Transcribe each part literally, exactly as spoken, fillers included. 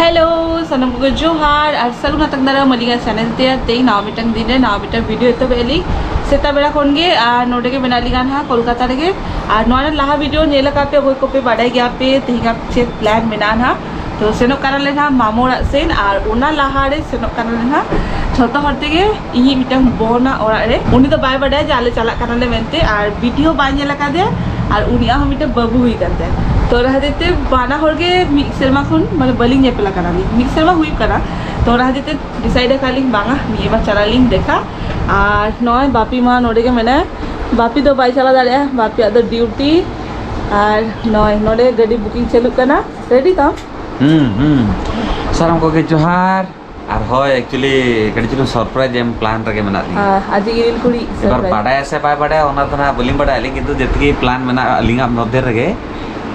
Hello, ᱥᱟᱱᱟᱢ ᱠᱚᱜᱮ ᱡᱚᱦᱟᱨ ᱟᱨ ᱥᱟᱹᱜᱩᱱ ᱟᱛᱟᱝ ᱫᱟᱨᱟᱢ ᱟᱹᱞᱤᱧᱟᱜ ᱪᱮᱱᱮᱞ ᱛᱮ᱾ ᱟᱨ ᱛᱮᱦᱮᱧ ᱱᱟᱣᱟ ᱢᱤᱫᱴᱟᱝ ᱫᱤᱱ ᱨᱮ ᱱᱟᱣᱟ ᱢᱤᱫᱴᱟᱝ ᱵᱷᱤᱰᱤᱭᱳ ᱮᱛᱚᱦᱚᱵ ᱮᱫ ᱞᱤᱧ᱾ ᱥᱮᱛᱟᱜ ᱵᱮᱲᱟ ᱠᱷᱚᱱ ᱜᱮ ᱟᱨ ᱱᱚᱰᱮ ᱜᱮ ᱢᱮᱱᱟᱜ ᱞᱤᱧᱟ ᱱᱟᱦᱟᱜ, ᱠᱳᱞᱠᱟᱛᱟ ᱨᱮᱜᱮ᱾ ᱟᱨ ᱱᱚᱣᱟ ᱨᱮᱱᱟᱜ ᱞᱟᱦᱟ ᱵᱷᱤᱰᱤᱭᱳ ᱧᱮᱞ ᱟᱠᱟᱫ ᱯᱮ ᱚᱠᱚᱭ ᱠᱚᱯᱮ ᱵᱟᱰᱟᱭ ᱜᱮᱭᱟ ᱯᱮ ᱛᱮᱦᱮᱧᱟᱜ ᱪᱮᱫ ᱯᱞᱟᱱ ᱢᱮᱱᱟᱜᱼᱟ ᱱᱟᱦᱟᱜ᱾ ᱛᱚ ᱥᱮᱱᱚᱜ ᱠᱟᱱᱟᱞᱮ ᱱᱟᱦᱟᱜ ᱢᱟᱢᱚ ᱚᱲᱟᱜ ᱥᱮᱱ, ᱟᱨ ᱚᱱᱟ ᱞᱟᱦᱟᱨᱮ ᱥᱮᱱᱚᱜ ᱠᱟᱱᱟᱞᱮ ᱱᱟᱦᱟᱜ ᱡᱷᱚᱛᱚ ᱦᱚᱲ ᱛᱮᱜᱮ ᱤᱧᱤᱡ ᱢᱤᱫᱴᱟᱝ ᱵᱚᱦᱚᱱᱟᱜ ᱚᱲᱟᱜ ᱨᱮ᱾ ᱩᱱᱤ ᱫᱚ ᱵᱟᱭ ᱵᱟᱰᱟᱭᱟ ᱡᱮ ᱟᱞᱮ ᱪᱟᱞᱟᱜ ᱠᱟᱱᱟᱞᱮ ᱢᱮᱱᱛᱮ, ᱟᱨ ᱵᱷᱤᱰᱤᱭᱳ ᱵᱟᱭ ᱧᱮᱞ ᱟᱠᱟᱫᱮᱭᱟ, ᱟᱨ ᱩᱱᱤᱭᱟᱜ ᱦᱚᱸ ᱢᱤᱫᱴᱟᱝ ᱵᱟᱹᱵᱩ ᱦᱩᱭ ᱠᱟᱱ ᱛᱟᱭᱟ᱾ ᱛᱚ ᱚᱱᱟ ᱠᱷᱟᱹᱛᱤᱨ ᱛᱮ ᱵᱟᱱᱟ ᱦᱚᱲ ᱜᱮ ᱢᱤᱫ ᱥᱮᱨᱢᱟ ᱠᱷᱚᱱ ᱢᱟᱱᱮ ᱵᱟᱹᱞᱤᱧ ᱧᱮᱯᱮᱞ ᱟᱠᱟᱱᱟ, ᱢᱤᱫ ᱥᱮᱨᱢᱟ ᱦᱩᱭᱩᱜ ᱠᱟᱱᱟ᱾ ᱛᱚ ᱚᱱᱟ ᱠᱷᱟᱹᱛᱤᱨ ᱛᱮ ᱰᱤᱥᱟᱭᱤᱰ ᱟᱠᱟᱫ ᱞᱤᱧ ᱵᱟᱝᱟ ᱱᱤᱭᱟᱹ ᱵᱟᱨ ᱪᱟᱞᱟᱜ ᱞᱤᱧ ᱫᱮᱠᱷᱟ᱾ ᱟᱨ ᱱᱚᱜᱼᱚᱭ ᱵᱟᱯᱤ ᱢᱟ ᱱᱚᱰᱮ ᱜᱮ ᱢᱮᱱᱟᱭᱟ, ᱵᱟᱯᱤ ᱫᱚ ᱵᱟᱭ ᱪᱟᱞᱟᱣ ᱫᱟᱲᱮᱭᱟᱜᱼᱟ, ᱵᱟᱯᱤᱭᱟᱜ ᱫᱚ ᱰᱤᱭᱩᱴᱤ᱾ ᱟᱨ ᱱᱚᱜᱼᱚᱭ ᱱᱚᱰᱮ ᱜᱟᱹᱰᱤ ᱵᱩᱠᱤᱝ ᱪᱟᱹᱞᱩᱜ ᱠᱟᱱᱟ᱾ ᱨᱮᱰᱤ ᱛᱟᱢ? ᱦᱩᱸ, ᱦᱩᱸ᱾ ᱥᱟᱱᱟᱢ ᱠᱚᱜᱮ ᱡᱚᱦᱟᱨ᱾ ᱟᱨ ᱦᱳᱭ, actually ᱠᱟᱹᱴᱤᱡ ᱪᱩᱞᱩᱝ ᱥᱟᱨᱯᱨᱟᱭᱤᱡᱽ ᱮᱢ ᱯᱞᱟᱱ ᱨᱮᱜᱮ ᱢᱮᱱᱟᱜ ᱞᱤᱧᱟ᱾ ᱟᱨ ᱟᱡᱤᱡ ᱤᱨᱤᱞ ᱠᱩᱲᱤ ᱮᱵᱟᱨ surprise᱾ ᱵᱟᱰᱟᱭᱟ ᱥᱮ ᱵᱟᱭ ᱵᱟᱰᱟᱭᱟ, ᱚᱱᱟ ᱫᱚ ᱱᱟᱦᱟᱜ ᱵᱟᱹᱞᱤᱧ ᱵᱟᱰᱟᱭᱟ ᱟᱹᱞᱤᱧ, ᱠᱤᱱᱛᱩ ᱡᱮᱴᱩᱠᱩ ᱯᱞᱟᱱ ᱢᱮᱱᱟᱜᱼᱟ ᱟᱹᱞᱤᱧᱟᱜ ᱢᱚᱫᱽᱫᱷᱮ ᱨᱮᱜᱮ,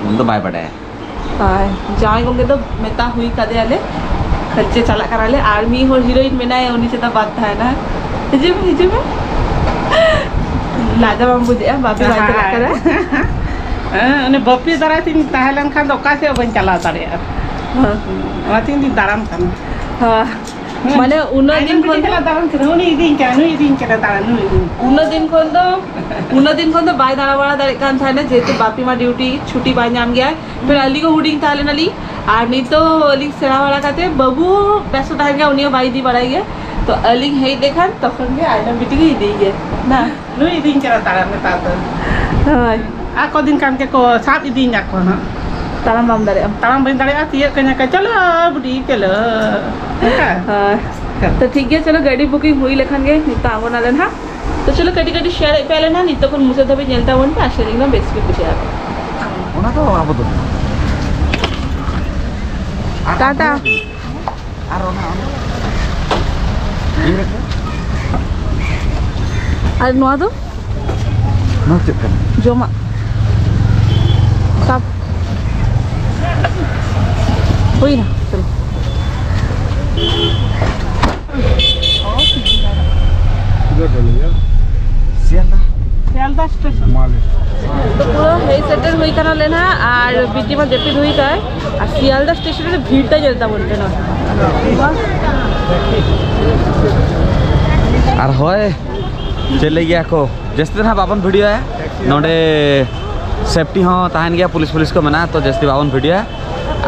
ᱩᱱᱤ ᱫᱚ ᱵᱟᱭ ᱵᱟᱰᱟᱭᱟ᱾ ᱦᱳᱭ, ᱡᱟᱶᱟᱭ ᱜᱚᱢᱠᱮ ᱫᱚ ᱢᱮᱛᱟ ᱦᱩᱭ ᱠᱟᱫᱮᱭᱟᱞᱮ ᱡᱮ ᱪᱟᱞᱟᱜ ᱠᱟᱱᱟᱞᱮ, ᱟᱨ ᱢᱤᱫ ᱦᱚᱲ ᱦᱤᱨᱳᱭᱤᱱ ᱢᱮᱱᱟᱭᱟ, ᱩᱱᱤ ᱪᱮᱫᱟᱜ ᱵᱟᱫ ᱛᱟᱦᱮᱱᱟ᱾ ᱦᱤᱡᱩᱜ ᱢᱮ, ᱦᱤᱡᱩᱜ ᱢᱮ᱾ ᱞᱟᱡᱟ ᱵᱟᱢ ᱵᱩᱡᱷᱟᱹᱜᱼᱟ, ᱵᱟᱯᱤ ᱵᱟᱭ ᱪᱟᱞᱟᱜ ᱠᱟᱱᱟ᱾ ᱦᱮᱸ, ᱩᱱᱤ ᱵᱟᱯᱤ ᱫᱟᱨᱟᱭ ᱛᱤᱧ ᱛᱟᱦᱮᱸ ᱞᱮᱱᱠᱷᱟᱱ ᱫᱚ ᱚᱠᱟ ᱥᱮᱫ ᱦᱚᱸ ᱵᱟᱹᱧ ᱪᱟᱞᱟᱣ ᱫᱟᱲᱮᱭᱟᱜᱼᱟ᱾ ᱦᱮᱸ᱾ ᱚᱱᱟᱛᱮ ᱤᱧ ᱫᱟᱬᱟᱱ ᱠᱟᱱᱟ᱾ ᱦᱮᱸ᱾ ᱦᱮᱸ᱾ ᱢᱟᱱᱮ ᱩᱱᱟᱹᱜ ᱟᱭᱱᱚᱢ ᱫᱤᱱ ᱠᱷᱚᱱ ᱪᱟᱞᱟᱣ ᱫᱟᱬᱟᱱ ᱠᱟᱱᱟ, ᱩᱱᱤ ᱤᱫᱤᱧ ᱠᱟᱱᱟ, ᱱᱩᱭ ᱤᱫᱤᱧ ᱠᱟᱱᱟ ᱫᱟᱬᱟᱱ, ᱱᱩᱭ ᱤᱫᱤᱧ ᱠᱟᱱᱟ᱾ ᱩᱱᱟᱹᱜ ᱫᱤᱱ ᱠᱷᱚᱱ ᱫᱚ, ᱩᱱᱟᱹᱜ ᱫᱤᱱ ᱠᱷᱚᱱ ᱫᱚ ᱵᱟᱭ ᱫᱟᱬᱟ ᱵᱟᱲᱟ ᱫᱟᱲᱮᱭᱟᱜ ᱠᱟᱱ ᱛᱟᱦᱮᱱᱟ, ᱡᱮᱦᱮᱛᱩ ᱵᱟᱯᱤ ᱢᱟ ᱰᱤᱭᱩᱴᱤ ᱪᱷᱩᱴᱤ ᱵᱟᱭ ᱧᱟᱢ ᱜᱮᱭᱟ᱾ ᱯᱷᱤᱨ ᱟᱹᱞᱤᱧ ᱦᱚᱸ ᱦᱩᱰᱤᱧ ᱛᱟᱦᱮᱸ ᱞᱮᱱᱟᱞᱤᱧ, ᱟᱨ ᱱᱤᱛᱚᱜ ᱟᱹᱞᱤᱧ ᱥᱮᱬᱟ ᱵᱟᱲᱟ ᱠᱟᱛᱮ ᱵᱟᱹᱵᱩ ᱦᱚᱸ ᱵᱮᱥᱛᱚ ᱛᱟᱦᱮᱱ ᱜᱮᱭᱟ, ᱩᱱᱤ ᱦᱚᱸ ᱵᱟᱭ ᱤᱫᱤ ᱵᱟᱲᱟᱭ ᱜᱮᱭᱟ᱾ ᱛᱚ ᱟᱹᱞᱤᱧ ᱦᱮᱡ ᱞᱮᱠᱷᱟᱱ ᱛᱚᱠᱷᱚᱱ ᱜᱮ ᱟᱭᱱᱚᱢ ᱵᱤᱴᱤ ᱜᱮ ᱤᱫᱤᱭ ᱜᱮᱭᱟ᱾ ᱱᱟ? ᱱᱩᱭ ᱤᱫᱤᱧ ᱠᱟᱱᱟ ᱛᱟᱲᱟᱢ ᱱᱮᱛᱟᱨ ᱫᱚ᱾ ᱦᱳᱭ᱾ ᱟᱠᱚ ᱫᱤᱱ ᱠᱟᱱ ᱜᱮᱠᱚ ᱥᱟᱵ ᱤᱫᱤᱧ ᱟᱠᱚ ᱦᱟᱸᱜ᱾ ᱛᱟᱲᱟᱢ ᱵᱟᱢ ᱫᱟᱲᱮᱭᱟᱜᱼᱟ? ᱛᱟᱲᱟᱢ ᱵᱟᱹᱧ ᱫᱟᱲᱮᱭᱟᱜᱼᱟ, ᱛᱤᱭᱟᱹᱜ ᱠᱟᱹᱧᱟ ᱠᱚ, "ᱪᱚᱞᱚ ᱵᱩᱰᱤ, ᱪᱚᱞᱚ᱾" ᱚᱱᱠᱟ᱾ ᱦᱳᱭ᱾ ᱛᱚ ᱴᱷᱤᱠ ᱜᱮᱭᱟ, ᱪᱚᱞᱚ ᱜᱟᱹᱰᱤ ᱵᱩᱠᱤᱝ ᱦᱩᱭ ᱞᱮᱠᱷᱟᱱ ᱜᱮ ᱱᱤᱛᱚᱜ ᱟᱬᱜᱚᱱᱟᱞᱮ ᱱᱟᱦᱟᱜ᱾ ᱛᱚ ᱪᱚᱞᱚ ᱠᱟᱹᱴᱤᱡ ᱠᱟᱹᱴᱤᱡ ᱥᱮᱭᱟᱨᱮᱫ ᱯᱮᱭᱟᱞᱮ ᱱᱟᱦᱟᱜ, ᱱᱤᱛᱚᱜ ᱠᱷᱚᱱ ᱢᱩᱪᱟᱹᱫ ᱫᱷᱟᱹᱵᱤᱡ ᱧᱮᱞ ᱛᱟᱵᱚᱱ ᱯᱮ, ᱟᱥᱟ ᱠᱚᱨᱮ ᱵᱮᱥ ᱜᱮ ᱵᱩᱡᱷᱟᱹᱜᱼᱟ᱾ ᱚᱱᱟ ᱫᱚ ᱟᱵᱚ ᱫᱚ᱾ ᱴᱟᱴᱟ᱾ ᱟᱨ ᱚᱱᱟ, ᱚᱱᱟ ᱤᱭᱟᱹ ᱨᱮ᱾ ᱟᱨ ᱱᱚᱣᱟ ᱫᱚ? ᱱᱚᱣᱟ ᱪᱮᱫ ᱠᱟᱱᱟ? ᱡᱚᱢᱟᱜ᱾ ᱥᱟᱵ᱾ ᱦᱩᱭᱱᱟ᱾ ᱪᱚᱞᱚ᱾ ᱥᱤᱭᱟᱞᱫᱟ᱾ ᱥᱤᱭᱟᱞᱫᱟ ᱥᱴᱮᱥᱚᱱ᱾ ᱢᱟᱞᱮ᱾ ᱛᱚ ᱯᱩᱨᱟᱹ ᱦᱮᱡ ᱥᱮᱴᱮᱨ ᱦᱩᱭ ᱠᱟᱱᱟ ᱞᱮ ᱱᱟᱦᱟᱜ, ᱟᱨ ᱵᱤᱴᱤ ᱢᱟ ᱡᱟᱹᱯᱤᱫ ᱦᱩᱭ ᱠᱟᱭ, ᱟᱨ ᱥᱤᱭᱟᱞᱫᱟ ᱥᱴᱮᱥᱚᱱ ᱨᱮ ᱵᱷᱤᱲ ᱴᱟ ᱧᱮᱞ ᱛᱟᱵᱚᱱ ᱯᱮ ᱱᱚᱣᱟ᱾ ᱟᱨ ᱦᱳᱭ, ᱪᱮᱫ ᱞᱟᱹᱭ ᱜᱮᱭᱟ ᱠᱚ, ᱡᱟᱹᱥᱛᱤ ᱫᱚ ᱱᱟᱦᱟᱜ ᱵᱟᱵᱚᱱ ᱵᱷᱤᱰᱤᱭᱳᱭᱟ ᱱᱚᱰᱮ, ᱥᱮᱯᱴᱤ ᱦᱚᱸ ᱛᱟᱦᱮᱱ ᱜᱮᱭᱟ, ᱯᱩᱞᱤᱥ ᱯᱩᱞᱤᱥ ᱠᱚ ᱢᱮᱱᱟᱜᱼᱟ, ᱛᱚ ᱡᱟᱹᱥᱛᱤ ᱵᱟᱵᱚᱱ ᱵᱷᱤᱰᱤᱭᱳᱭᱟ᱾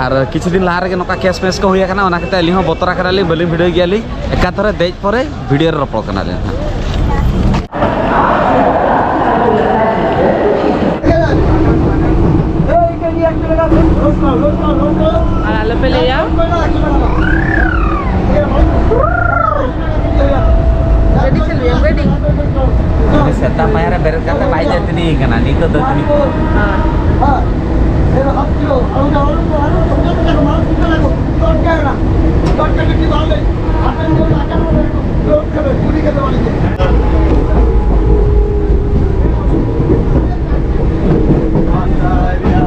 ᱟᱨ ᱠᱤᱪᱷᱩ ᱫᱤᱱ ᱞᱟᱦᱟ ᱨᱮᱜᱮ ᱱᱚᱝᱠᱟ ᱠᱮᱥ ᱢᱮᱥ ᱠᱚ ᱦᱩᱭ ᱟᱠᱟᱱᱟ, ᱚᱱᱟ ᱠᱷᱟᱹᱛᱤᱨ ᱟᱹᱞᱤᱧ ᱦᱚᱸ ᱵᱚᱛᱚᱨ ᱟᱠᱟᱱᱟᱞᱤᱧ, ᱵᱟᱹᱞᱤᱧ ᱵᱷᱤᱰᱤᱭᱳ ᱜᱮᱭᱟᱞᱤᱧ᱾ ᱮᱠᱟᱛᱚᱨᱮ ᱫᱮᱡ ᱯᱚᱨᱮ ᱵᱷᱤᱰᱤᱭᱳ ᱨᱮ ᱨᱚᱯᱚᱲ ᱠᱟᱱᱟᱞᱤᱧ ᱦᱟᱸᱜ᱾ ᱟᱨ ᱟᱞᱚᱯᱮ ᱞᱟᱹᱭᱟ᱾ ᱜᱟᱹᱰᱤ ᱪᱟᱹᱞᱩᱭᱟ, ᱜᱟᱹᱰᱤ᱾ ᱩᱱᱤ ᱥᱮᱛᱟ ᱯᱟᱭᱟᱨ ᱨᱮ ᱵᱮᱨᱮᱫ ᱠᱟᱛᱮ ᱵᱟᱭ ᱫᱟᱹᱛᱟᱹᱱᱤ ᱠᱟᱱᱟ, ᱱᱤᱛᱚᱜ ᱫᱟᱹᱛᱟᱹᱱᱤ᱾ ᱦᱮᱸ᱾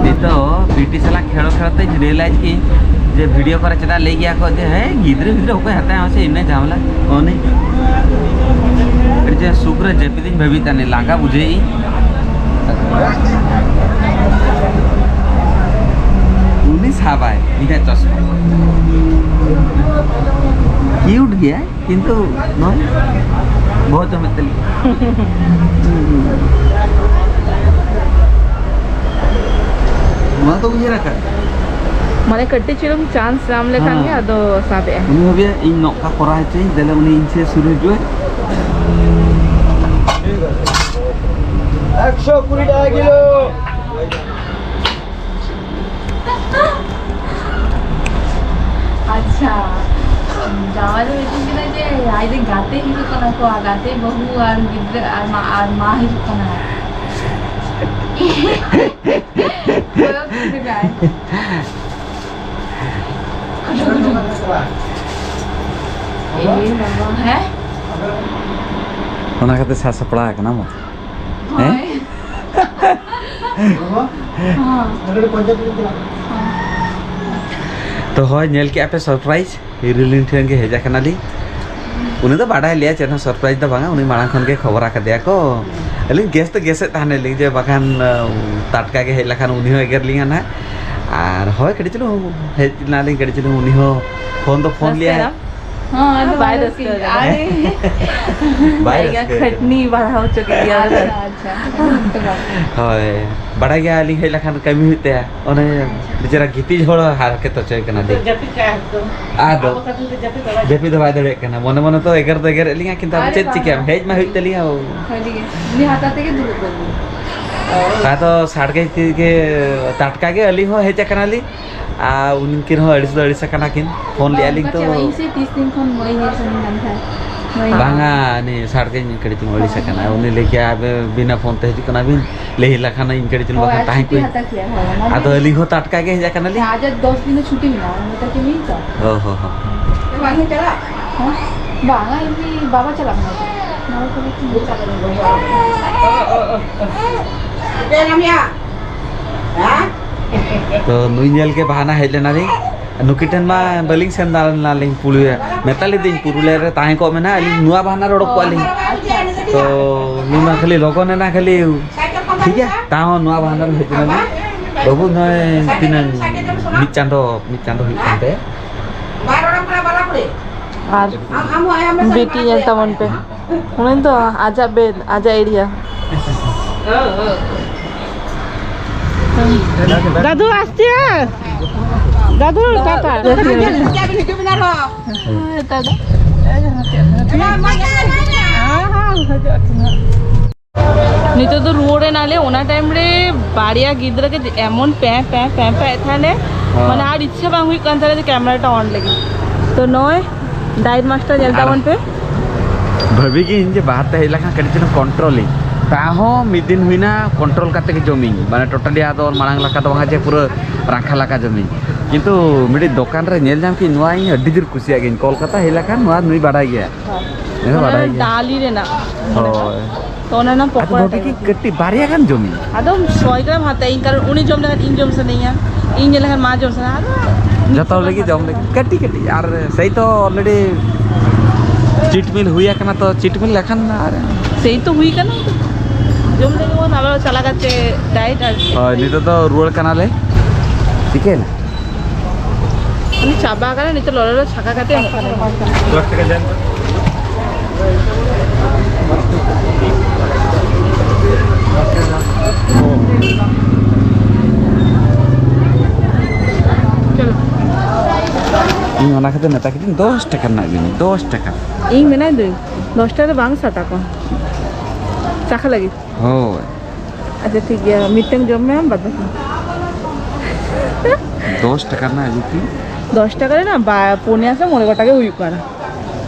ᱱᱤᱛᱚᱜ ᱵᱤᱴᱤ ᱥᱟᱞᱟᱜ ᱠᱷᱮᱞ ᱠᱷᱮᱞ ᱛᱮᱧ ᱨᱤᱭᱮᱞᱟᱭᱤᱡᱽ ᱠᱤᱧ ᱡᱮ ᱵᱷᱤᱰᱤᱭᱳ ᱠᱚᱨᱮ ᱪᱮᱫᱟᱜ ᱞᱟᱹᱭ ᱜᱮᱭᱟ ᱠᱚ ᱡᱮ, "ᱦᱮᱸ, ᱜᱤᱫᱽᱨᱟᱹ ᱯᱤᱫᱽᱨᱟᱹ ᱚᱠᱚᱭ ᱦᱟᱛᱟᱭᱟ ᱢᱟᱥᱮ ᱤᱱᱟᱹ ᱡᱷᱟᱢᱮᱞᱟ?" ᱩᱱᱤ ᱟᱹᱰᱤ ᱪᱮᱦᱨᱟ ᱥᱩᱠ ᱨᱮ ᱡᱟᱹᱯᱤᱫ ᱤᱧ ᱵᱷᱟᱹᱵᱤᱭᱮᱫ ᱛᱟᱦᱮᱱ, ᱞᱟᱸᱜᱟ ᱵᱩᱡᱷᱟᱹᱣᱮᱫ ᱤᱧ᱾ ᱩᱱᱤ ᱥᱟᱵᱟᱭ ᱤᱧᱟᱹᱜ ᱪᱚᱥᱢᱟ᱾ ᱠᱤᱭᱩᱴ ᱜᱮᱭᱟᱭ᱾ ᱠᱤᱱᱛᱩ ᱱᱚᱣᱟ ᱵᱚᱦᱚᱛ ᱡᱚᱢᱮᱫ ᱛᱟᱹᱞᱤᱧᱟ᱾ ᱱᱚᱣᱟ ᱫᱚ ᱩᱭᱦᱟᱹᱨ ᱟᱠᱟᱫ᱾ ᱢᱟᱱᱮ ᱠᱟᱹᱴᱤᱡ ᱪᱩᱞᱩᱝ ᱪᱟᱱᱥ ᱧᱟᱢ ᱞᱮᱠᱷᱟᱱ ᱜᱮ ᱦᱮᱸ᱾ ᱟᱫᱚ ᱥᱟᱵᱮᱜᱼᱟᱭ᱾ ᱩᱱᱤ ᱵᱷᱟᱵᱤᱭᱟ ᱤᱧ ᱱᱚᱝᱠᱟ ᱠᱚᱨᱟᱣ ᱦᱚᱪᱚᱭᱟᱹᱧ, ᱫᱮᱞᱟ ᱩᱱᱤ ᱤᱧ ᱴᱷᱮᱱ ᱥᱩᱨ ᱦᱤᱡᱩᱜᱼᱟᱭ᱾ ᱮᱠᱥᱚ ᱠᱩᱲᱤ ᱴᱟᱠᱟ ᱠᱤᱞᱳ᱾ ᱟᱪᱪᱷᱟ, ᱡᱟᱶᱟᱭ ᱫᱚ ᱢᱤᱛᱟᱹᱧ ᱠᱟᱱᱟ ᱡᱮ ᱟᱡ ᱨᱮᱱ ᱜᱟᱛᱮ ᱦᱤᱡᱩᱜ ᱠᱟᱱᱟ ᱠᱚ, ᱟᱨ ᱜᱟᱛᱮ ᱵᱟᱹᱦᱩ ᱟᱨ ᱜᱤᱫᱽᱨᱟᱹ ᱟᱨ ᱢᱟ, ᱟᱨ ᱢᱟ ᱦᱤᱡᱩᱜ ᱠᱟᱱᱟ᱾ ᱠᱚᱭᱚᱜ ᱠᱮᱫᱮᱭᱟᱭ᱾ ᱮ ᱵᱟᱵᱟ, ᱦᱮᱸ? ᱚᱱᱟ ᱠᱷᱟᱹᱛᱤᱨ ᱥᱟᱡᱽ ᱥᱟᱯᱲᱟᱣ ᱟᱠᱟᱱᱟ ᱵᱚ᱾ ᱦᱮᱸ? ᱦᱳᱭ᱾ ᱦᱚᱸ᱾ ᱛᱚ ᱦᱳᱭ, ᱧᱮᱞ ᱠᱮᱜᱼᱟ ᱯᱮ surprise, ᱦᱤᱨᱤᱞᱤᱧ ᱴᱷᱮᱱ ᱜᱮ ᱦᱮᱡ ᱟᱠᱟᱱᱟᱞᱤᱧ᱾ ᱩᱱᱤ ᱫᱚ ᱵᱟᱰᱟᱭ ᱞᱮᱭᱟ ᱪᱮᱫ ᱦᱚᱸ surprise ᱫᱚ ᱵᱟᱝᱟ, ᱩᱱᱤ ᱢᱟᱲᱟᱝ ᱠᱷᱚᱱ ᱜᱮ ᱠᱷᱚᱵᱚᱨ ᱟᱠᱟᱫᱮᱭᱟ ᱠᱚ᱾ ᱟᱹᱞᱤᱧ ᱜᱮᱥ ᱫᱚ ᱜᱮᱥᱮᱫ ᱛᱟᱦᱮᱱᱟᱞᱤᱧ ᱡᱮ ᱵᱟᱠᱷᱟᱱ, ᱟᱸ, ᱴᱟᱴᱠᱟ ᱜᱮ ᱦᱮᱡ ᱞᱮᱠᱷᱟᱱ ᱩᱱᱤ ᱦᱚᱸ ᱮᱜᱮᱨ ᱞᱤᱧᱟ ᱱᱟᱦᱟᱜ᱾ ᱟᱨ ᱦᱳᱭ, ᱠᱟᱹᱴᱤᱡ ᱪᱩᱞᱩᱝ ᱦᱮᱡ ᱮᱱᱟᱞᱤᱧ, ᱠᱟᱹᱴᱤᱡ ᱪᱩᱞᱩᱝ ᱩᱱᱤ ᱦᱚᱸ ᱯᱷᱳᱱ ᱫᱚ ᱯᱷᱳᱱ ᱞᱮᱭᱟᱭ᱾ ᱱᱟᱥᱮᱱᱟᱜ᱾ ᱦᱚᱸ, ᱟᱫᱚ ᱵᱟᱭ ᱵᱟᱭ ᱨᱟᱹᱥᱠᱟᱹ ᱨᱟᱹᱥᱠᱟᱹ ᱠᱟᱱᱟ᱾ ᱟᱨᱮ᱾ ᱵᱟᱭ ᱡᱟᱭᱜᱟ ᱨᱟᱹᱥᱠᱟᱹ ᱠᱷᱟᱹᱴᱱᱤ ᱵᱟᱲᱦᱟᱣ ᱦᱚᱪᱚ ᱠᱮᱫ ᱜᱮᱭᱟ᱾ ᱟᱪᱪᱷᱟ, ᱟᱪᱪᱷᱟ᱾ ᱦᱳᱭ, ᱵᱟᱲᱟᱭ ᱜᱮᱭᱟ ᱟᱹᱞᱤᱧ ᱦᱮᱡ ᱞᱮᱠᱷᱟᱱ ᱠᱟᱹᱢᱤ ᱦᱩᱭᱩᱜ ᱛᱟᱭᱟ᱾ ᱚᱱᱮ ᱵᱮᱪᱟᱨᱟ ᱜᱤᱛᱤᱡ ᱦᱚᱲ ᱦᱟᱨᱠᱮᱛ ᱦᱚᱪᱚᱭ ᱠᱟᱱᱟ ᱫᱮ᱾ ᱡᱟᱹᱯᱤᱫ ᱠᱟᱜᱼᱟᱭ ᱮᱠᱫᱚᱢ᱾ ᱟᱫᱚ ᱟᱵᱚ ᱠᱷᱟᱹᱛᱤᱨ ᱛᱮ ᱡᱟᱹᱯᱤᱫ ᱦᱚᱸ ᱵᱟᱭ ᱡᱟᱹᱯᱤᱫ ᱦᱚᱸ ᱵᱟᱭ ᱫᱟᱲᱮᱭᱟᱜ ᱠᱟᱱᱟ᱾ ᱢᱚᱱᱮ ᱢᱚᱱᱮ ᱛᱚ ᱮᱜᱮᱨ ᱫᱚ ᱮᱜᱮᱨᱮᱫ ᱞᱤᱧᱟ, ᱠᱤᱱᱛᱩ ᱟᱫᱚ ᱟᱨᱮ ᱪᱮᱫ ᱵᱟᱝᱟ᱾ ᱪᱤᱠᱟᱹᱭᱟᱢ? ᱦᱮᱡ ᱢᱟ ᱦᱩᱭᱩᱜ ᱛᱟᱞᱤᱧᱟ᱾ ᱥᱟᱹᱨᱤ ᱜᱮ᱾ ᱩᱱᱤ ᱦᱟᱛᱟ ᱛᱮᱜᱮ ᱫᱩᱲᱩᱵ ᱠᱚᱜ ᱵᱤᱱ᱾ ᱟᱫᱚ ᱥᱟᱲᱜᱮ ᱛᱮᱜᱮ ᱴᱟᱴᱠᱟ ᱜᱮ ᱟᱹᱞᱤᱧ ᱦᱚᱸ ᱦᱮᱡ ᱟᱠᱟᱱᱟᱞᱤᱧ᱾ ᱟᱨ ᱩᱱᱠᱤᱱ ᱦᱚᱸ ᱟᱹᱲᱤᱥ ᱫᱚ ᱟᱹᱲᱤᱥ ᱟᱠᱟᱱᱟ ᱠᱤᱱ᱾ ᱯᱷᱳᱱ ᱞᱮᱫᱼᱟ ᱞᱤᱧ ᱚᱱᱠᱟ ᱛᱚ᱾ ᱪᱮᱫ ᱤᱧ ᱥᱮ ᱛᱤᱥ ᱫᱤᱱ ᱠᱷᱚᱱ ᱢᱟᱹᱭ ᱧᱮᱞ ᱥᱟᱱᱟᱧ ᱠᱟᱱ ᱛᱟᱦᱮᱸᱫ᱾ ᱢᱟᱹᱭ ᱵᱟᱝᱟ, ᱩᱱᱤ ᱥᱟᱲᱜᱮᱧ ᱠᱟᱹᱴᱤᱡ ᱪᱩᱞᱩᱝ ᱟᱹᱲᱤᱥ ᱦᱳᱭ᱾ ᱟᱠᱟᱱᱟ᱾ ᱩᱱᱤ ᱞᱟᱹᱭ ᱠᱮᱜᱼᱟ, "ᱟᱵᱮ ᱵᱤᱱᱟ ᱯᱷᱳᱱ ᱛᱮ ᱦᱤᱡᱩᱜ ᱠᱟᱱᱟ ᱵᱤᱱ, ᱞᱟᱹᱭ ᱞᱮᱠᱷᱟᱱ ᱤᱧ ᱠᱟᱹᱴᱤᱡ ᱪᱩᱞᱩᱝ ᱦᱳᱭ, ᱵᱟᱠᱷᱟᱱ ᱟᱨ ᱛᱟᱦᱮᱸ ᱪᱷᱩᱴᱤ ᱠᱚᱜ ᱟᱹᱧ᱾" ᱦᱟᱛᱟᱣ ᱠᱮᱭᱟ, ᱦᱳᱭ, ᱚᱱᱟ ᱟᱫᱚ ᱜᱮ᱾ ᱟᱹᱞᱤᱧ ᱦᱚᱸ ᱴᱟᱴᱠᱟ ᱜᱮ ᱦᱮᱡ ᱟᱠᱟᱱᱟᱞᱤᱧ᱾ ᱦᱮᱸ, ᱟᱡᱟᱜ ᱫᱚᱥ ᱫᱤᱱ ᱫᱚ ᱪᱷᱩᱴᱤ ᱢᱮᱱᱟᱜᱼᱟ, ᱚᱱᱟ ᱢᱮᱛᱟ ᱠᱤᱱ ᱛᱚ᱾ ᱦᱚᱸ, ᱦᱚᱸ, ᱦᱚᱸ᱾ ᱦᱮᱸ? ᱵᱟᱝᱟ, ᱮᱢᱱᱤ ᱵᱟᱵᱟ ᱪᱟᱞᱟᱜ ᱠᱟᱱᱟ ᱛᱚ᱾ ᱱᱚᱣᱟ ᱠᱚ ᱵᱟᱹᱠᱤ ᱵᱟᱹᱧ ᱪᱟᱞᱟᱜ ᱠᱟᱱᱟ᱾ ᱪᱤᱠᱟᱹᱭᱮᱱᱟᱢ ᱭᱟ? ᱦᱮᱸ? ᱛᱚ ᱱᱩᱭ ᱧᱮᱞ ᱜᱮ ᱵᱟᱦᱟᱱᱟ ᱦᱮᱡ ᱞᱮᱱᱟᱞᱤᱧ᱾ ᱱᱩᱠᱤᱱ ᱴᱷᱮᱱ ᱢᱟ ᱵᱟᱹᱞᱤᱧ ᱥᱮᱱ ᱫᱟᱲᱮ ᱞᱮᱱᱟᱞᱤᱧ, ᱯᱩᱞᱤᱭᱟᱹ ᱢᱮᱛᱟ ᱞᱮᱫᱟᱹᱧ ᱯᱩᱨᱩᱞᱤᱭᱟᱹ ᱨᱮ ᱛᱟᱦᱮᱸ ᱠᱚᱜ ᱢᱮ ᱱᱟᱦᱟᱜ, ᱟᱹᱞᱤᱧ ᱱᱚᱣᱟ ᱵᱟᱦᱟᱱᱟ ᱨᱮ ᱚᱰᱚᱠ ᱠᱚᱜᱼᱟ ᱞᱤᱧ᱾ ᱛᱚ ᱱᱩᱭ ᱢᱟ ᱠᱷᱟᱹᱞᱤ ᱞᱚᱜᱚᱱ ᱮᱱᱟ ᱠᱷᱟᱹᱞᱤ, ᱴᱷᱤᱠ ᱜᱮᱭᱟ, ᱛᱟᱦᱚᱸ ᱱᱚᱣᱟ ᱵᱟᱦᱟᱱᱟ ᱨᱮ ᱦᱮᱡ ᱮᱱᱟᱞᱤᱧ᱾ ᱵᱟᱹᱵᱩ ᱱᱚᱜᱼᱚᱭ ᱛᱤᱱᱟᱹᱝ ᱢᱤᱫ ᱪᱟᱸᱫᱚ, ᱢᱤᱫ ᱪᱟᱸᱫᱚ ᱦᱩᱭᱩᱜ ᱠᱟᱱ ᱛᱟᱭᱟ᱾ ᱟᱨ ᱵᱤᱴᱤ ᱧᱮᱞ ᱛᱟᱵᱚᱱ ᱯᱮ, ᱩᱱᱤ ᱫᱚ ᱟᱡᱟᱜ ᱵᱮᱰ, ᱟᱡᱟᱜ ᱮᱨᱤᱭᱟ᱾ ᱫᱟᱫᱩ ᱟᱥᱛᱮ, ᱫᱟᱫᱩ ᱴᱟᱴᱟ᱾ ᱱᱤᱛᱚᱜ ᱫᱚ ᱨᱩᱣᱟᱹᱲ ᱮᱱᱟᱞᱮ, ᱚᱱᱟ ᱴᱟᱭᱤᱢ ᱨᱮ ᱵᱟᱨᱭᱟ ᱜᱤᱫᱽᱨᱟᱹ ᱜᱮ ᱮᱢᱚᱱ ᱯᱮᱸ ᱯᱮᱸ ᱯᱮᱸ ᱯᱮᱸ ᱮᱫ ᱛᱟᱦᱮᱱᱟᱞᱮ, ᱦᱮᱸ᱾ ᱢᱟᱱᱮ ᱟᱨ ᱤᱪᱪᱷᱟᱹ ᱵᱟᱝ ᱦᱩᱭᱩᱜ ᱠᱟᱱ ᱛᱟᱞᱮ ᱡᱮ ᱠᱮᱢᱮᱨᱟᱴᱟ ᱚᱱ ᱞᱟᱹᱜᱤᱫ᱾ ᱛᱚ ᱱᱚᱜᱼᱚᱭ ᱰᱟᱭᱤᱴ ᱢᱟᱥᱴᱟᱨ ᱧᱮᱞ ᱟᱨ ᱛᱟᱵᱚᱱ ᱯᱮ᱾ ᱵᱷᱟᱹᱵᱤ ᱜᱮ ᱤᱧ ᱡᱮ ᱵᱟᱦᱟᱨ ᱛᱮ ᱦᱮᱡ ᱞᱮᱠᱷᱟᱱ ᱠᱟᱹᱴᱤᱡ ᱪᱩᱞᱩᱝ ᱠᱚᱱᱴᱨᱳᱞᱤᱧ, ᱛᱟᱦᱚᱸ ᱢᱤᱫ ᱫᱤᱱ ᱦᱩᱭᱱᱟ ᱠᱚᱱᱴᱨᱳᱞ ᱠᱟᱛᱮ ᱜᱮ ᱡᱚᱢᱤᱧ, ᱢᱟᱱᱮ ᱴᱳᱴᱟᱞᱤ ᱟᱫᱚ ᱢᱟᱲᱟᱝ ᱞᱮᱠᱟ ᱫᱚ ᱵᱟᱝᱟ ᱡᱮ ᱯᱩᱨᱟᱹ ᱨᱟᱸᱠᱷᱟ ᱞᱮᱠᱟ ᱡᱚᱢᱤᱧ, ᱠᱤᱱᱛᱩ ᱢᱤᱫᱴᱤᱡ ᱫᱚᱠᱟᱱ ᱨᱮ ᱧᱮᱞ ᱧᱟᱢ ᱠᱮᱫ ᱱᱚᱣᱟ ᱤᱧ ᱟᱹᱰᱤ ᱡᱳᱨ ᱠᱩᱥᱤᱭᱟᱜ ᱜᱤᱧ, ᱠᱳᱞᱠᱟᱛᱟ ᱦᱮᱡ ᱞᱮᱠᱷᱟᱱ ᱱᱚᱣᱟ ᱱᱩᱭ ᱵᱟᱲᱟᱭ ᱜᱮᱭᱟ᱾ ᱦᱳᱭ᱾ ᱦᱮᱸ, ᱚᱱᱟ ᱵᱟᱰᱟᱭ ᱜᱮ᱾ ᱰᱟᱞᱤ ᱨᱮᱱᱟᱜ᱾ ᱦᱳᱭ᱾ ᱛᱚ ᱚᱱᱟ ᱨᱮᱱᱟᱜ ᱟᱫᱚ ᱯᱚᱠᱚᱲᱟ ᱵᱷᱟᱵᱤ ᱴᱟᱭᱤᱯ ᱠᱤ ᱟᱨᱠᱤ᱾ ᱠᱟᱹᱴᱤᱡ ᱵᱟᱨᱭᱟ ᱜᱟᱱ ᱡᱚᱢᱤᱧ᱾ ᱟᱫᱚ ᱥᱚᱭ ᱜᱨᱟᱢ ᱦᱟᱛᱟᱣ ᱤᱧ, ᱠᱟᱨᱚᱱ ᱩᱱᱤ ᱡᱚᱢ ᱞᱮᱠᱷᱟᱱ ᱤᱧ ᱡᱚᱢ ᱥᱟᱱᱟᱧᱟ, ᱤᱧ ᱧᱮᱞ ᱞᱮᱠᱷᱟᱱ ᱢᱟ ᱡᱚᱢ ᱥᱟᱱᱟ᱾ ᱟᱫᱚ ᱡᱚᱛᱚ ᱦᱚᱲ ᱞᱟᱹᱜᱤᱫ ᱡᱚᱢ ᱞᱟᱹᱜᱤᱫ ᱠᱟᱹᱴᱤᱡ ᱠᱟᱹᱴᱤᱡ, ᱟᱨ ᱥᱮᱭ ᱛᱚ already cheat meal ᱦᱩᱭ ᱟᱠᱟᱱᱟ, ᱛᱚ cheat meal ᱞᱮᱠᱷᱟᱱ ᱟᱨ ᱥᱮᱭ ᱛᱚ ᱦᱩᱭ ᱠᱟᱱᱟ᱾ ᱡᱚᱢ ᱞᱟᱹᱜᱤᱫ ᱵᱚᱱ ᱟᱵᱟᱨ ᱪᱟᱞᱟᱜ ᱠᱟᱛᱮ ᱰᱟᱭᱮᱴ ᱟᱨ ᱦᱳᱭ, ᱱᱤᱛᱚᱜ ᱫᱚ ᱨᱩᱣᱟᱹᱲ ᱠᱟᱱᱟᱞᱮ᱾ ᱪᱤᱠᱟᱹᱭᱮᱱᱟ? ᱩᱱᱤ ᱪᱟᱵᱟ ᱟᱠᱟᱱᱟ, ᱱᱤᱛᱚᱜ ᱞᱚᱞᱚ ᱞᱚᱞᱚ ᱪᱷᱟᱠᱟ ᱠᱟᱛᱮ ᱮᱢᱚᱜ ᱠᱟᱱᱟ᱾ ᱪᱚᱞᱚ᱾ ᱤᱧ ᱚᱱᱟ ᱠᱷᱟᱹᱛᱤᱨ ᱢᱮᱛᱟ ᱠᱤᱫᱤᱧ ᱫᱚᱥ ᱴᱟᱠᱟ ᱨᱮᱱᱟᱜ ᱡᱤᱱᱤᱥ, ᱫᱚᱥ ᱴᱟᱠᱟ᱾ ᱤᱧ ᱢᱮᱱᱟᱭ ᱫᱟᱹᱧ, ᱫᱚᱥ ᱴᱟᱠᱟ ᱫᱚ ᱵᱟᱝ ᱥᱟᱛᱟ ᱠᱚ᱾ ᱪᱟᱠᱷᱟ ᱞᱟᱹᱜᱤᱫ᱾ ᱦᱳᱭ᱾ ᱟᱪᱪᱷᱟ, ᱴᱷᱤᱠ ᱜᱮᱭᱟ, ᱢᱤᱫᱴᱟᱝ ᱡᱚᱢ ᱢᱮ, ᱟᱢ ᱵᱟᱫ ᱵᱟᱠᱤ᱾ ᱫᱚᱥ ᱴᱟᱠᱟ ᱨᱮᱱᱟᱜ ᱟᱹᱜᱩ ᱠᱤ? ᱫᱚᱥ ᱴᱟᱠᱟ ᱨᱮᱱᱟᱜ ᱵᱟ-, ᱯᱩᱱᱭᱟ ᱥᱮ ᱢᱚᱬᱮ ᱜᱚᱴᱟ ᱜᱮ ᱦᱩᱭᱩᱜ ᱠᱟᱱᱟ᱾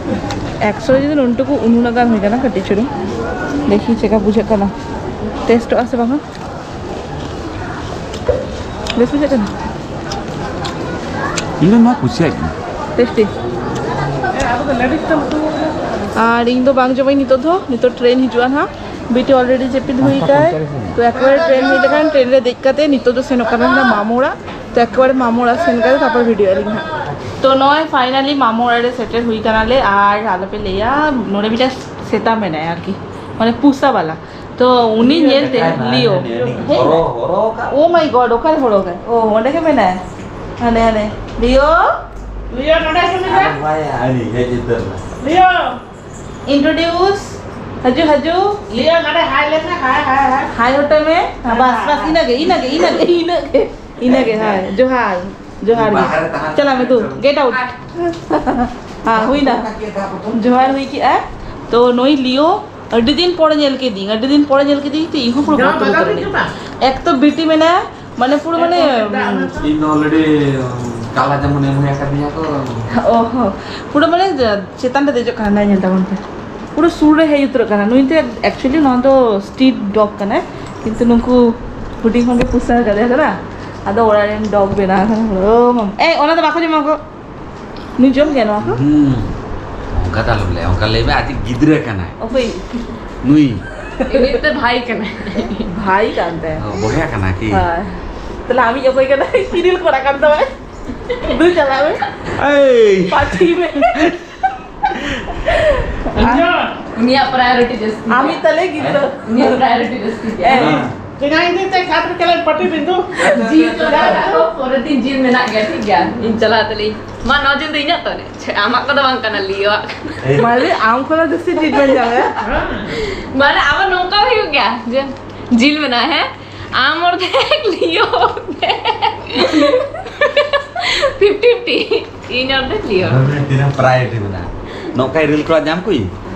ᱮᱠᱥᱚ ᱡᱩᱫᱤ ᱱᱩᱱᱴᱩᱠᱩ ᱩᱱᱩᱱᱟ ᱜᱟᱱ ᱦᱩᱭ ᱠᱟᱱᱟ, ᱠᱟᱹᱴᱤᱡ ᱪᱩᱞᱩᱝ᱾ ᱫᱮᱠᱷᱤ ᱪᱮᱠᱟ ᱵᱩᱡᱷᱟᱹᱜ ᱠᱟᱱᱟ, ᱴᱮᱥᱴᱚᱜᱼᱟ ᱥᱮ ᱵᱟᱝᱟ? ᱵᱮᱥ ᱵᱩᱡᱷᱟᱹᱜ ᱠᱟᱱᱟ? ᱤᱧ ᱫᱚ ᱱᱚᱣᱟ ᱠᱩᱥᱤᱭᱟᱜ ᱜᱤᱭᱟᱹᱧ᱾ ᱴᱮᱥᱴᱤ᱾ ᱟᱨ ᱤᱧ ᱫᱚ ᱵᱟᱝ ᱡᱚᱢᱟᱹᱧ ᱱᱤᱛᱚᱜ ᱫᱚ, ᱱᱤᱛᱚᱜ ᱴᱨᱮᱱ ᱦᱤᱡᱩᱜᱼᱟ ᱱᱟᱦᱟᱜ᱾ ᱵᱤᱴᱤ already ᱡᱟᱹᱯᱤᱫ ᱦᱩᱭ ᱠᱟᱭ᱾ ᱛᱚ ᱮᱠᱵᱟᱨᱮ ᱴᱨᱮᱱ ᱦᱮᱡ ᱞᱮᱠᱷᱟᱱ ᱴᱨᱮᱱ ᱨᱮ ᱫᱮᱡ ᱠᱟᱛᱮ ᱱᱤᱛᱚᱜ ᱫᱚ ᱥᱮᱱᱚᱜ ᱠᱟᱱᱟ ᱱᱟᱦᱟᱜ ᱢᱟᱢᱚ ᱚᱲᱟᱜ᱾ ᱛᱚ ᱮᱠᱵᱟᱨᱮ ᱢᱟᱢᱚ ᱚᱲᱟᱜ ᱥᱮᱱ ᱠᱟᱛᱮ ᱛᱟᱨᱯᱚᱨ ᱵᱷᱤᱰᱤᱭᱳ ᱟᱹᱞᱤᱧ ᱦᱟᱸᱜ᱾ ᱛᱚ ᱱᱚᱜᱼᱚᱭ finally ᱢᱟᱢᱚ ᱚᱲᱟᱜ ᱨᱮ ᱥᱮᱴᱮᱨ ᱦᱩᱭ ᱠᱟᱱᱟᱞᱮ᱾ ᱟᱨ ᱟᱞᱚᱯᱮ ᱞᱟᱹᱭᱟ, ᱱᱚᱰᱮ ᱢᱤᱫᱴᱟᱝ ᱥᱮᱛᱟ ᱢᱮᱱᱟᱭᱟ ᱟᱨᱠᱤ, ᱢᱟᱱᱮ ᱯᱩᱥᱟ ᱵᱟᱞᱟ᱾ ᱛᱚ ᱩᱱᱤ ᱧᱮᱞᱛᱮ ᱞᱤᱭᱳ, ᱦᱮᱡ ᱮᱱᱟ᱾ Oh my God, ᱚᱠᱟᱨᱮ ᱦᱚᱲ ᱠᱟᱭ? ᱚ, ᱚᱸᱰᱮ ᱜᱮ ᱢᱮᱱᱟᱭᱟ᱾ ᱦᱟᱱᱮ, ᱦᱟᱱᱮ᱾ ᱞᱤᱭᱳ? ᱞᱤᱭᱳ, ᱱᱚᱰᱮ ᱦᱤᱡᱩᱜ ᱢᱮ᱾ ᱟᱨ ᱵᱟᱭᱟ, ᱟᱹᱰᱤ ᱦᱮᱡ ᱩᱛᱟᱹᱨ ᱮᱱᱟ᱾ ᱞᱤᱭᱳ! Introduce. ᱦᱟᱡᱩ, ᱦᱟᱡᱩ᱾ ᱞᱤᱭᱳ, ᱱᱚᱰᱮ hi ᱞᱟᱹᱭ ᱢᱮ᱾ Hi, hi, hi. Hi ᱦᱚᱴᱚᱭ ᱢᱮ᱾ ᱦᱮᱸ, ᱵᱟᱥ, ᱵᱟᱥ, ᱤᱱᱟᱹᱜᱮ, ᱤᱱᱟᱹᱜᱮ, ᱤᱱᱟᱹᱜᱮ, ᱤᱱᱟᱹᱜᱮ᱾ ᱤᱱᱟᱹᱜᱮ, hi. ᱡᱚᱦᱟᱨ᱾ ᱡᱚᱦᱟᱨ ᱜᱮ᱾ ᱵᱟᱦᱨᱮ ᱛᱟᱦᱮᱸ ᱪᱟᱞᱟᱜ ᱢᱮ ᱛᱩ, get out. ᱦᱮᱸ, ᱦᱩᱭᱱᱟ᱾ ᱡᱚᱦᱟᱨ ᱦᱩᱭ ᱠᱮᱜᱼᱟ᱾ ᱛᱚ ᱱᱩᱭ ᱞᱤᱭᱳ ᱟᱹᱰᱤ ᱫᱤᱱ ᱯᱚᱨᱮ ᱧᱮᱞ ᱠᱮᱫᱤᱧ, ᱟᱹᱰᱤ ᱫᱤᱱ ᱯᱚᱨᱮ ᱧᱮᱞ ᱠᱮᱫᱤᱧ ᱛᱮ ᱤᱧ ᱦᱚᱸ ᱯᱩᱨᱟᱹ ᱵᱚᱛᱚᱨ ᱩᱛᱟᱹᱨ ᱮᱱᱟᱹᱧ᱾ ᱮᱠ ᱛᱚ ᱵᱤᱴᱤ ᱢᱮᱱᱟᱭᱟ, ᱢᱟᱱᱮ ᱯᱩᱨᱟᱹ ᱢᱟᱱᱮ, ᱤᱧ ᱫᱚ already ᱠᱟᱞᱟ ᱡᱟᱢᱩᱱ ᱮᱢ ᱦᱩᱭ ᱟᱠᱟᱫᱤᱧᱟ ᱠᱚ᱾ ᱚ ᱦᱚᱸ, ᱯᱩᱨᱟᱹ ᱢᱟᱱᱮ ᱪᱮᱛᱟᱱ ᱨᱮ ᱫᱮᱡᱚᱜ ᱠᱟᱱᱟ, ᱧᱮᱞ ᱛᱟᱵᱚᱱ ᱯᱮ᱾ ᱯᱩᱨᱟᱹ ᱥᱩᱨ ᱨᱮ ᱦᱮᱡ ᱩᱛᱟᱹᱨᱚᱜ ᱠᱟᱱᱟ᱾ ᱱᱩᱭ ᱫᱚ actually ᱱᱚᱣᱟ ᱫᱚ street dog ᱠᱟᱱᱟᱭ, ᱠᱤᱱᱛᱩ ᱱᱩᱠᱩ ᱦᱩᱰᱤᱧ ᱠᱷᱚᱱ ᱜᱮ ᱯᱩᱥᱟᱹᱣ ᱠᱟᱫᱮᱭᱟ ᱠᱚ ᱱᱟ, ᱟᱫᱚ ᱚᱲᱟᱜ ᱨᱮᱱ dog ᱵᱮᱱᱟᱣ ᱠᱟᱱᱟ᱾ ᱚ ᱢᱟᱢ, ᱮᱭ, ᱚᱱᱟ ᱫᱚ ᱵᱟᱠᱚ ᱡᱚᱢᱟ ᱠᱚ᱾ ᱱᱩᱭ ᱡᱚᱢ ᱜᱮᱭᱟ ᱱᱚᱣᱟ ᱠᱚ? ᱦᱩᱸ, ᱚᱱᱠᱟ ᱫᱚ ᱟᱞᱚᱢ ᱞᱟᱹᱭᱟ, ᱚᱱᱠᱟ ᱞᱟᱹᱭ ᱢᱮ ᱟᱡᱤᱡ ᱜᱤᱫᱽᱨᱟᱹ ᱠᱟᱱᱟᱭ᱾ ᱚᱠᱚᱭ? ᱱᱩᱭ᱾ ᱤᱧᱤᱡ ᱛᱮ ᱵᱷᱟᱭ ᱠᱟᱱᱟᱭ᱾ ᱵᱷᱟᱭ ᱠᱟᱱ ᱛᱟᱭᱟ᱾ ᱚ, ᱵᱚᱭᱦᱟ ᱠᱟᱱᱟ ᱠᱤ? ᱦᱳᱭ᱾ ᱛᱟᱦᱞᱮ ᱟᱢᱤᱡ ᱚᱠᱚᱭ ᱠᱟᱱᱟᱭ? ᱠᱤᱨᱤᱞ ᱠᱚᱨᱟ ᱠᱟᱱ ᱛᱟᱢᱟᱭ᱾ ᱫᱩ ᱪᱟᱞᱟᱜ ᱢᱮ᱾ ᱮᱭ᱾ ᱯᱟᱹᱴᱷᱤ ᱢᱮ᱾ ᱤᱧ ᱫᱚ ᱩᱱᱤᱭᱟᱜ priority ᱡᱟᱹᱥᱛᱤ ᱜᱮᱭᱟ᱾ ᱟᱢᱤᱡ ᱛᱟᱞᱮ ᱜᱤᱫᱽᱨᱟᱹ᱾ ᱩᱱᱤᱭᱟᱜ priority ᱡᱟᱹᱥᱛᱤ ᱜᱮᱭᱟ᱾ ᱦᱮᱸ᱾ ᱡᱤᱞ ᱪᱚᱸᱫᱟ ᱠᱟᱜ ᱠᱚ, ᱯᱚᱨᱮᱨ ᱫᱤᱱ ᱡᱤᱞ ᱢᱮᱱᱟᱜ ᱜᱮᱭᱟ, ᱴᱷᱤᱠ ᱜᱮᱭᱟ᱾ ᱤᱧ ᱪᱟᱞᱟᱜ ᱛᱟᱞᱮ ᱤᱧ᱾ ᱢᱟ, ᱱᱚᱣᱟ ᱡᱤᱞ ᱫᱚ ᱤᱧᱟᱜ ᱛᱚ? ᱪᱷᱮ, ᱟᱢᱟᱜ ᱠᱚᱫᱚ ᱵᱟᱝ ᱠᱟᱱᱟ, ᱞᱤᱭᱳᱣᱟᱜ ᱠᱟᱱᱟ᱾ ᱢᱟᱱᱮ ᱟᱢ ᱠᱷᱚᱱᱟᱜ ᱡᱟᱹᱥᱛᱤ ᱡᱤᱞ ᱵᱟᱹᱧ ᱧᱟᱢᱟ᱾ ᱢᱟᱱᱮ ᱟᱵᱟᱨ ᱱᱚᱝᱠᱟ ᱦᱩᱭᱩᱜ ᱜᱮᱭᱟ ᱡᱮ ᱡᱤᱞ ᱢᱮᱱᱟᱜᱼᱟ, ᱦᱮᱸ? ᱟᱢ ᱚᱨᱫᱷᱮᱠ, ᱞᱤᱭᱳ ᱚᱨᱫᱷᱮᱠ᱾ Fifty fifty. ᱤᱧ ᱚᱨᱫᱷᱮᱠ, ᱞᱤᱭᱳ ᱚᱨᱫᱷᱮᱠ᱾ ᱛᱤᱱᱟᱹᱜ priority ᱢᱮᱱᱟᱜᱼᱟ? ᱱᱚᱝᱠᱟᱭ ᱨᱤᱞ ᱠᱚᱨᱟᱣ ᱧᱟᱢ ᱠᱚ ᱤᱧ?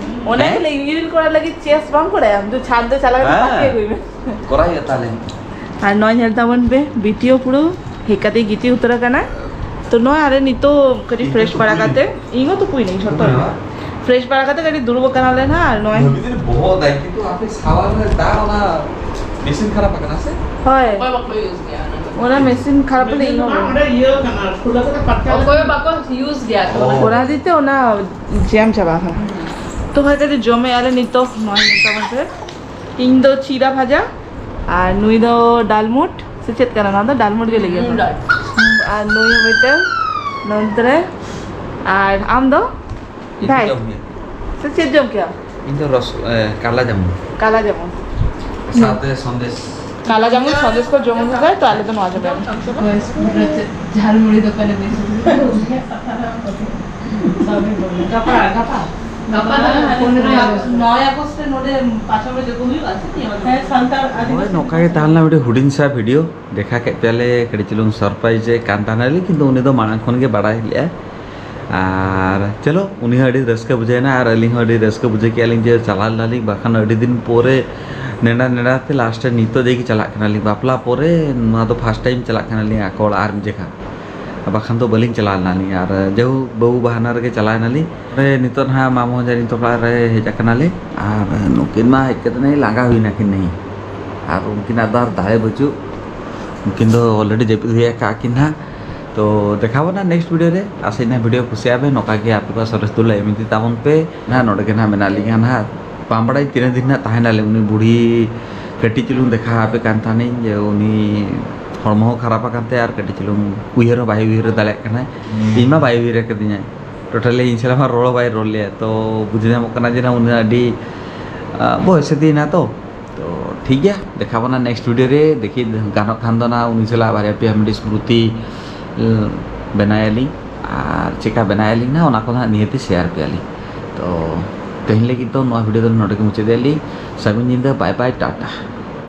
ᱚᱱᱟ ᱜᱮ ᱞᱟᱹᱭ, ᱨᱤᱞ ᱠᱚᱨᱟᱣ ᱞᱟᱹᱜᱤᱫ ᱪᱮᱥ ᱵᱟᱝ ᱠᱚᱨᱟᱭᱟᱢ? ᱫᱩ ᱪᱷᱟᱫ ᱫᱚ ᱪᱟᱞᱟᱣ ᱠᱟᱛᱮ ᱦᱮᱸ᱾ ᱯᱟᱠᱤ ᱟᱹᱜᱩᱭ ᱢᱮ᱾ ᱠᱚᱨᱟᱣ ᱦᱩᱭᱩᱜᱼᱟ ᱛᱟᱦᱞᱮ᱾ ᱟᱨ ᱱᱚᱜᱼᱚᱭ ᱧᱮᱞ ᱛᱟᱵᱚᱱ ᱯᱮ, ᱵᱤᱴᱤ ᱦᱚᱸ ᱯᱩᱨᱟᱹ ᱦᱮᱡ ᱠᱟᱛᱮ ᱜᱤᱛᱤᱡ ᱩᱛᱟᱹᱨ ᱟᱠᱟᱱᱟ᱾ ᱛᱚ ᱱᱚᱜᱼᱚᱭ ᱟᱞᱮ ᱱᱤᱛᱚᱜ ᱠᱟᱹᱴᱤᱡ ᱤᱧ ᱯᱷᱨᱮᱥ ᱛᱩᱯᱩᱭ ᱵᱟᱲᱟ ᱱᱟᱹᱧ᱾ ᱠᱟᱛᱮ, ᱤᱧ ᱦᱚᱸ ᱛᱩᱯᱩᱭ ᱱᱟᱹᱧ ᱡᱷᱚᱛᱚ᱾ ᱛᱩᱯᱩᱭ ᱱᱟᱢ? ᱯᱷᱨᱮᱥ ᱵᱟᱲᱟ ᱠᱟᱛᱮ ᱠᱟᱹᱴᱤᱡ ᱫᱩᱲᱩᱵ ᱟᱠᱟᱱᱟᱞᱮ ᱱᱟᱦᱟᱜ, ᱟᱨ ᱱᱚᱜᱼᱚᱭ ᱵᱷᱟᱹᱵᱤ ᱛᱤᱧ ᱵᱚᱦᱚᱜ ᱫᱟᱭ, ᱠᱤᱱᱛᱩ ᱟᱯᱮ ᱥᱟᱣᱟᱨ ᱨᱮ ᱫᱟᱜ ᱚᱱᱟ ᱢᱮᱥᱤᱱ ᱠᱷᱟᱨᱟᱯ ᱟᱠᱟᱱᱟ ᱥᱮ? ᱦᱳᱭ᱾ ᱚᱠᱚᱭ ᱵᱟᱠᱚ use ᱜᱮᱭᱟ ᱚᱱᱟ ᱫᱚ? ᱚᱱᱟ ᱢᱮᱥᱤᱱ ᱠᱷᱟᱨᱟᱯ ᱞᱮ ᱤᱧ ᱦᱚᱸ᱾ ᱚᱸᱰᱮ ᱤᱭᱟᱹ ᱠᱟᱱᱟ, ᱠᱷᱩᱞᱟᱹ ᱠᱟᱛᱮ ᱯᱟᱴᱠᱟ ᱚᱠᱚᱭ ᱞᱮᱠᱟ᱾ ᱵᱟᱠᱚ use ᱜᱮᱭᱟ ᱠᱚ᱾ ᱚ᱾ ᱚᱱᱟ ᱦᱚᱛᱮᱡ ᱛᱮ ᱚᱱᱟ ᱡᱮᱢ ᱪᱟᱵᱟ ᱟᱠᱟᱱᱟ᱾ ᱦᱩᱸ᱾ ᱛᱚ ᱦᱳᱭ, ᱠᱟᱹᱴᱤᱡ ᱡᱚᱢᱮᱜᱼᱟ ᱞᱮ ᱱᱤᱛᱚᱜ, ᱱᱚᱜᱼᱚᱭ ᱱᱤᱛᱚᱜ ᱢᱟᱥᱮ᱾ ᱤᱧ ᱫᱚ ᱪᱤᱨᱟ ᱵᱷᱟᱡᱟ, ᱟᱨ ᱱᱩᱭ ᱫᱚ ᱰᱟᱞᱢᱩᱴ, ᱥᱮ ᱪᱮᱫ ᱠᱟᱱᱟ ᱱᱚᱣᱟ ᱫᱚ? ᱰᱟᱞᱢᱩᱴ ᱜᱮ ᱞᱟᱹᱭ ᱦᱩᱸ, ᱜᱮᱭᱟ᱾ ᱰᱟᱞ᱾ ᱟᱨ ᱱᱩᱭ ᱦᱚᱸ ᱢᱤᱫᱴᱟᱝ ᱱᱚᱱᱛᱮ ᱨᱮ᱾ ᱟᱨ ᱟᱢ ᱫᱚ? ᱤᱧ ᱵᱷᱟᱭ᱾ ᱡᱚᱢ ᱜᱮ᱾ ᱥᱮ ᱪᱮᱫ ᱡᱚᱢ ᱠᱮᱜᱼᱟ? ᱤᱧ ᱫᱚ ᱨᱚᱥ-, ᱮ, ᱠᱟᱞᱟ ᱡᱟᱢᱩᱱ᱾ ᱠᱟᱞᱟ ᱡᱟᱢᱩᱱ᱾ ᱥᱟᱶᱛᱮ ᱥᱚᱱᱫᱮᱥ᱾ ᱠᱟᱞᱟ ᱡᱟᱢᱩᱱ ᱥᱚᱱᱫᱮᱥ ᱠᱚ ᱡᱚᱢ ᱟᱹᱜᱩ ᱠᱟᱜᱼᱟ, ᱛᱚ ᱟᱞᱮ ᱫᱚ ᱱᱚᱣᱟ ᱡᱚᱢ ᱟᱞᱮ᱾ ᱦᱳᱭ, ᱡᱷᱟᱞᱢᱩᱲᱤ ᱫᱚᱠᱟᱱ ᱨᱮ ᱵᱮᱥ᱾ ᱜᱟᱯᱟ, ᱜᱟᱯᱟ᱾ ᱜᱟᱯᱟ ᱫᱚ ᱯᱚᱱᱨᱚᱭ ᱟᱜᱚᱥᱴ᱾ ᱱᱚᱭ ᱟᱜᱚᱥᱴ ᱨᱮ ᱱᱚᱰᱮ ᱯᱟᱸᱪ ᱵᱟᱡᱮ ᱠᱚ ᱦᱩᱭᱩᱜᱼᱟ ᱥᱮ ᱪᱮᱫ? ᱦᱮᱸ, ᱥᱟᱱᱛᱟᱲ ᱟᱹᱫᱤᱵᱟᱹᱥᱤ᱾ ᱦᱳᱭ, ᱱᱚᱝᱠᱟ ᱜᱮ ᱛᱟᱦᱮᱸ ᱞᱮᱱᱟ ᱢᱤᱫᱴᱤᱡ ᱦᱩᱰᱤᱧ ᱥᱟ ᱵᱷᱤᱰᱤᱭᱳ᱾ ᱫᱮᱠᱷᱟ ᱠᱮᱫ ᱯᱮᱭᱟᱞᱮ, ᱠᱟᱹᱴᱤᱡ ᱪᱩᱞᱩᱝ ᱥᱟᱨᱯᱨᱟᱭᱤᱡᱽ ᱮ ᱠᱟᱱ ᱛᱟᱦᱮᱱᱟᱞᱮ, ᱠᱤᱱᱛᱩ ᱩᱱᱤ ᱫᱚ ᱢᱟᱲᱟᱝ ᱠᱷᱚᱱ ᱜᱮ ᱵᱟᱲᱟᱭ ᱞᱮᱫᱼᱟ᱾ ᱟᱨ ᱪᱚᱞᱚ, ᱩᱱᱤ ᱦᱚᱸ ᱟᱹᱰᱤ ᱨᱟᱹᱥᱠᱟᱹ ᱵᱩᱡᱷᱟᱹᱣᱮᱱᱟ ᱟᱨ ᱟᱹᱞᱤᱧ ᱦᱚᱸ ᱟᱹᱰᱤ ᱨᱟᱹᱥᱠᱟᱹ ᱵᱩᱡᱷᱟᱹᱣ ᱠᱮᱫᱼᱟ ᱞᱤᱧ ᱡᱮ ᱪᱟᱞᱟᱣ ᱞᱮᱱᱟᱞᱤᱧ, ᱵᱟᱠᱷᱟᱱ ᱟᱹᱰᱤ ᱫᱤᱱ ᱯᱚᱨᱮ ᱱᱮᱰᱟ ᱱᱮᱰᱟ ᱛᱮ ᱞᱟᱥᱴ ᱨᱮ ᱱᱤᱛᱚᱜ ᱡᱮ ᱜᱮ ᱪᱟᱞᱟᱜ ᱠᱟᱱᱟᱞᱤᱧ, ᱵᱟᱯᱞᱟ ᱯᱚᱨᱮ ᱱᱚᱣᱟ ᱫᱚ ᱯᱷᱟᱥᱴ ᱴᱟᱭᱤᱢ ᱪᱟᱞᱟᱜ ᱠᱟᱱᱟᱞᱤᱧ ᱟᱠᱚ ᱚᱲᱟᱜ ᱟᱨ ᱢᱤᱫ ᱡᱚᱠᱷᱟ, ᱵᱟᱠᱷᱟᱱ ᱫᱚ ᱵᱟᱹᱞᱤᱧ ᱪᱟᱞᱟᱣ ᱞᱮᱱᱟᱞᱤᱧ᱾ ᱟᱨ ᱡᱟᱭᱦᱳᱠ, ᱵᱟᱹᱦᱩ ᱵᱟᱦᱟᱱᱟ ᱨᱮᱜᱮ ᱪᱟᱞᱟᱣ ᱮᱱᱟᱞᱤᱧ᱾ ᱨᱮ ᱱᱤᱛᱚᱜ ᱱᱟᱦᱟᱜ ᱢᱟᱢᱚ ᱦᱚᱧᱦᱟᱨᱤᱧ ᱛᱟᱠᱚ ᱚᱲᱟᱜ ᱨᱮ ᱦᱮᱡ ᱟᱠᱟᱱᱟᱞᱮ᱾ ᱟᱨ ᱱᱩᱠᱤᱱ ᱢᱟ ᱦᱮᱡ ᱠᱟᱛᱮ ᱱᱟᱦᱟᱜ ᱞᱟᱸᱜᱟ ᱦᱩᱭ ᱱᱟᱠᱤᱱ ᱱᱟᱦᱟᱜ, ᱟᱨ ᱩᱱᱠᱤᱱᱟᱜ ᱫᱚ ᱟᱨ ᱫᱟᱲᱮ ᱵᱟᱹᱪᱩᱜ, ᱩᱱᱠᱤᱱ ᱫᱚ already ᱡᱟᱹᱯᱤᱫ ᱦᱩᱭ ᱟᱠᱟᱫ ᱠᱤᱱ ᱱᱟᱦᱟᱜ᱾ ᱛᱚ ᱫᱮᱠᱷᱟᱣ ᱵᱚᱱᱟ next video ᱨᱮ᱾ ᱟᱥᱟᱭ ᱱᱟ video ᱠᱩᱥᱤᱭᱟᱜ ᱯᱮ, ᱱᱚᱝᱠᱟ ᱜᱮ ᱟᱯᱮ ᱠᱚᱣᱟᱜ ᱥᱚᱨᱮᱥ ᱫᱩᱞᱟᱹᱲ ᱮᱢ ᱤᱫᱤ ᱛᱟᱵᱚᱱ ᱯᱮ᱾ ᱱᱟᱦᱟᱜ ᱱᱚᱰᱮ ᱜᱮ ᱱᱟᱦᱟᱜ ᱢᱮᱱᱟᱜ ᱞᱤᱧᱟ ᱱᱟᱦᱟᱜ, ᱵᱟᱝ ᱵᱟᱲᱟᱭ ᱛᱤᱱᱟᱹᱜ ᱫᱤᱱ ᱱᱟᱦᱟᱜ ᱛᱟᱦᱮᱱᱟᱞᱤᱧ᱾ ᱩᱱᱤ ᱵᱩᱲᱦᱤ ᱠᱟᱹᱴᱤᱡ ᱪᱩᱞᱩᱝ ᱫᱮᱠᱷᱟᱣ ᱟᱯᱮ ᱠᱟᱱ ᱛᱟᱦᱮᱱᱤᱧ ᱡᱮ ᱩᱱᱤ ᱦᱚᱲᱢᱚ ᱦᱚᱸ ᱠᱷᱟᱨᱟᱯ ᱟᱠᱟᱱ ᱛᱟᱭᱟ ᱟᱨ ᱠᱟᱹᱴᱤᱡ ᱪᱩᱞᱩᱝ ᱩᱭᱦᱟᱹᱨ ᱦᱚᱸ ᱵᱟᱭ ᱩᱭᱦᱟᱹᱨ ᱫᱟᱲᱮᱭᱟᱜ ᱠᱟᱱᱟᱭ᱾ ᱤᱧ ᱢᱟ ᱵᱟᱭ ᱩᱭᱦᱟᱹᱨ ᱟᱠᱟᱫᱤᱧᱟᱭ᱾ ᱴᱳᱴᱟᱞᱤ ᱤᱧ ᱥᱟᱞᱟᱜ ᱢᱟ ᱨᱚᱲ ᱦᱚᱸ ᱵᱟᱭ ᱨᱚᱲ ᱞᱮᱭᱟ, ᱛᱚ ᱵᱩᱡᱷᱟᱹᱣ ᱧᱟᱢᱚᱜ ᱠᱟᱱᱟ ᱡᱮ ᱱᱟ ᱩᱱᱤ ᱟᱹᱰᱤ, ᱟ, ᱵᱚᱭᱮᱥ ᱤᱫᱤᱭᱮᱱᱟ ᱛᱚ᱾ ᱛᱚ ᱴᱷᱤᱠ ᱜᱮᱭᱟ, ᱫᱮᱠᱷᱟᱣ ᱵᱚᱱᱟ ᱱᱮᱠᱥᱴ ᱵᱷᱤᱰᱤᱭᱳ ᱨᱮ᱾ ᱫᱮᱠᱷᱤ ᱜᱟᱱᱚᱜ ᱠᱷᱟᱱ ᱫᱚ ᱱᱟ ᱩᱱᱤ ᱥᱟᱞᱟᱜ ᱵᱟᱨᱭᱟ ᱯᱮᱭᱟ ᱢᱤᱫᱴᱤᱡ ᱥᱢᱨᱩᱛᱤ, ᱮ, ᱵᱮᱱᱟᱭᱟᱞᱤᱧ, ᱟᱨ ᱪᱮᱠᱟ ᱵᱮᱱᱟᱭᱟᱞᱤᱧ ᱱᱟ ᱚᱱᱟ ᱠᱚ ᱱᱟᱦᱟᱜ ᱱᱤᱦᱟᱹᱛᱤ ᱥᱮᱭᱟᱨ ᱯᱮᱭᱟᱞᱤᱧ᱾ ᱛᱚ ᱛᱮᱦᱮᱧ ᱞᱟᱹᱜᱤᱫ ᱫᱚ ᱱᱚᱣᱟ ᱵᱷᱤᱰᱤᱭᱳ ᱫᱚ ᱱᱚᱰᱮ ᱜᱮ ᱢᱩᱪᱟᱹᱫᱮᱫᱼᱟ ᱞᱤᱧ᱾ ᱥᱟᱹᱜᱩᱱ ᱧᱤᱫᱟᱹ, ᱵᱟᱭ ᱵᱟᱭ, ᱴᱟᱴᱟ᱾